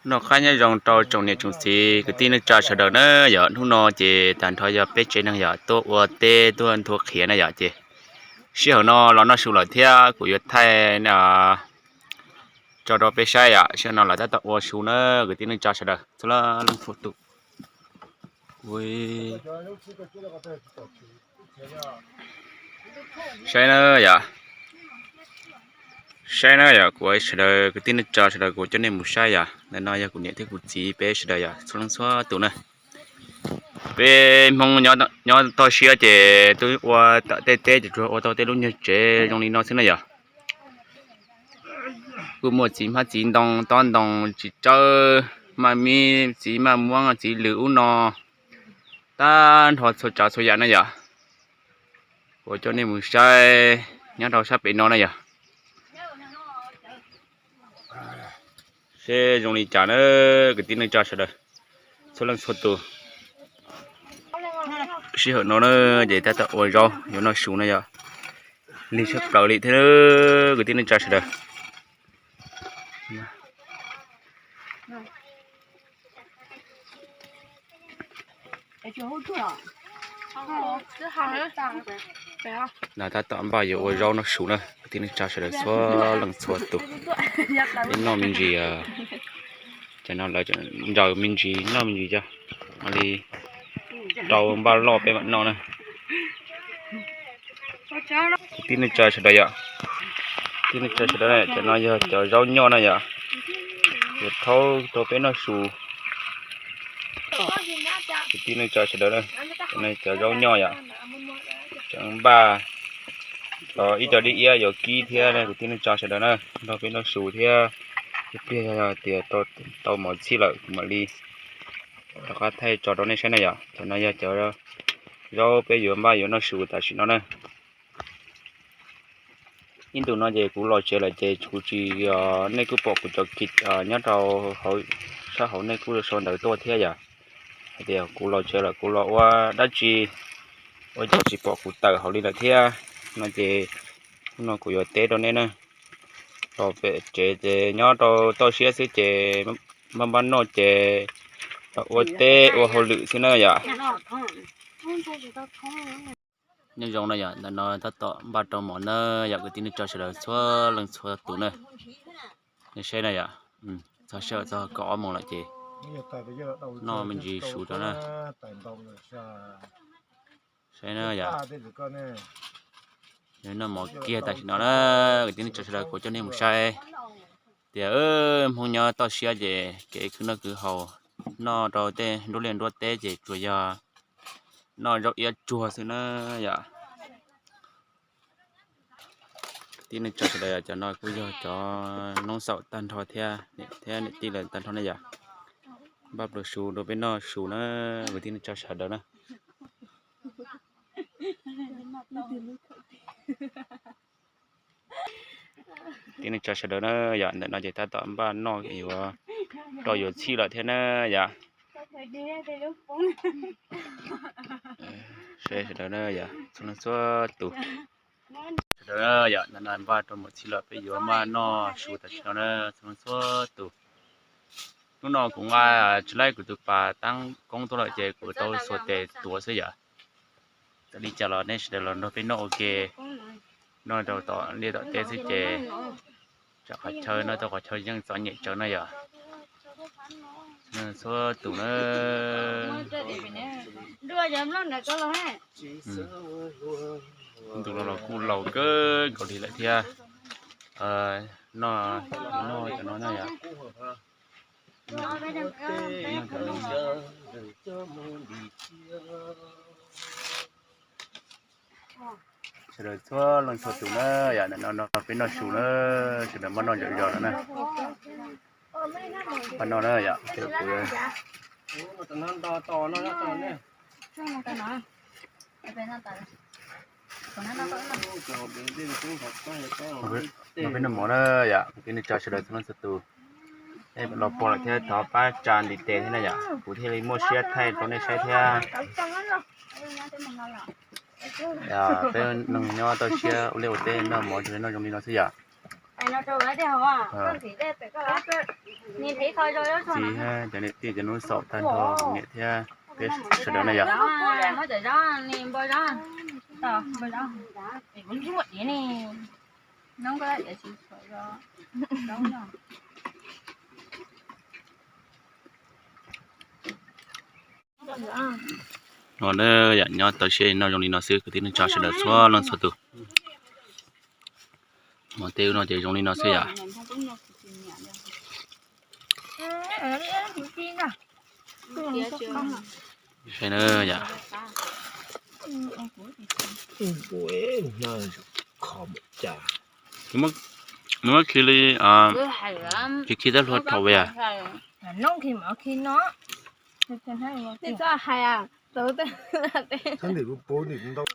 Noj qab nyob zoo rau tsoom niam tsoom txiv kwv tij neej tsa sawv daws na yom. Hnub no ces tag nrho yog peb tsev neeg yom tuaj ua teb tuaj nthua qhiav na yom. Ces sij hawm no los noj su lawm thiab kuv yuav thaij tso rau peb saib yom. Sij hawm no lawv tab tom ua su na kwv tij neej tsa sawv daws txhua leej txhua tus. Saib na yom, saib na yom, kuv sawv daws kwv tij neej tsa sawv daws kuv coj nej mus saib yom. Ntawm no yog kuv niam thiab kuv txiv peb sawv daws yom, txhua leej txhua tus na. Peb Hmoob nyob toj siab ces twb ua tom tej teb ces tsuas ua tau tej lub nyuag tsev zoo li no xwb na yom. Kuj muaj txiv hmab txiv ntoo, tob ntoo, txiv tsawb, maj mib, txiv maj muab, txiv lws ub no, tag nrho txhua tsav txhua yam na yom. Kuv coj nej mus saib nyob rau sab pem no na yom. Seb zoo li cas na kwv tij neej tsa sawv daws txhua leej txhua tus. Sij hawm no na ces tab tom ua zaub yuav noj su na yom. Lig tshaj plaws li thiab kwv tij neej tsa sawv daws. Lawv tab tom npaj yuav ua zaub noj su na kwv tij neej tsa sawv daws txhua leej txhua tus. Peb noj me ntsis, ces no lawv ntsaws me ntsis noj me ntsis cov li rau npaj loj peb mam noj na. Kwv tij neej tsa sawv daws yom, kwv tij neej tsa sawv daws, cov no yog cov zaub nyoj na yom, yuav thaub rau peb noj su. Kwv tij neej tsa sawv daws, cov no cov zaub nyoj yom, cov npaj, ib co dib iab yuav kib thiab kwv tij neej tsa sawv daws na, nrog peb noj su thiab. Ib pliag yog tias tau mov txhij lawm kuv mam li rov qab thaij tso rau nej saib na yom. Cov no yog cov zaub peb yuav npaj yuav noj su tam sim no na. Ib ntus no ces kuv los tsev lawm ces kuv tsis, nej kuj pom kuv cov kis nyob rau sab hauv nej kuj sau ntawv tuaj thiab yom, hais tias kuv los tsev lawm kuv los ua dab tsi, ua cas tsis pom kuv tawm hauv li lawm thiab. No ces hnub no kuv yuav teb rau nej na. Los pem tsev ces nyob rau toj siab xwb ces npaj npaj noj ces ua teb ua hauj lwm xwb na yom. Nyob zoo na yom, ntawm no tab tom npaj rau mov na yom, kwv tij neej tsa sawv daws txhua leej txhua tus na. Nej saib na yom, txog sij hawm txog kaum ob moos lawm ces noj me ntsis su rau na. Saib na yom, noj mov kiag tam sim no na, kwv tij neej tsa sawv daws kuv coj nej mus saib tias Hmoob nyob toj siab ces kev khwv noj khwv haus, noj rau tej nruab liaj nruab teb ces tsuas yog noj zaub iab tsuag xwb na yom. Kwv tij neej tsa sawv daws, cov no kuj yog cov noob xaum tag nrho thiab, niam thiab niam tij lawv tag nrho na yom. Npaj plua su rau peb noj su na, kwv tij neej tsa sawv daws na. Kwv tij neej tsa sawv daws na yom, ntawm no ces tab tom npaj noj yuav rau yuav txhij lawm thiab na yom. Sawv daws na yom, txhua leej txhua tus. Sawv daws yom, ntawm no npaj rau mus txhij lawm peb yuav maj noj su tam sim no na txhua leej txhua tus. Hnub no kuv nqa tsis laib kuv tus pas taab koob tuaj lawm ces kuv tau xuas tes tuav xwb yom. Txawm li cas los nej sawv daws los nrog peb noj ua ke, noj rau tom liaj tom teb xwb ces tsam qhov chaw noj tau qhov chaw yeej txom nyem tsawv na yom. Txhua tus na. Ntu no los kuj laus kawg nkaus li lawm thiab. Noj, noj cov no na yom. Sawv daws txhua leej txhua tus na yom, ntawm no no peb noj su na, sawv daws maj noj zom zaws no na. Maj noj na yom, kuv no peb noj mov na yom, kwv tij neej tsa sawv daws txhua leej txhua tus. Nej los pom lawm thiab thov pab tsa ntiv tes thiab na yom, kuv thiaj li muaj siab thaij rau nej saib thiab. Peb neeg nyob toj siab ua liaj ua teb noj mov noj zoo li no xwb yom. Txiv thiab cov niam tij cov nus xaum tag nrho, niam thiab peb sawv daws na yom. No na yom, nyob tau siab no zoo li no xwb kwv tij neej tsa sawv daws txhua leej txhua tus. Mov tej no ces zoo li no xwb yom. Saib na yom. Nws muab khi li, khi khi tab hlua thaum ve. Txhob hais, tau tej ntawm kuv pub ntawm kuv ntau.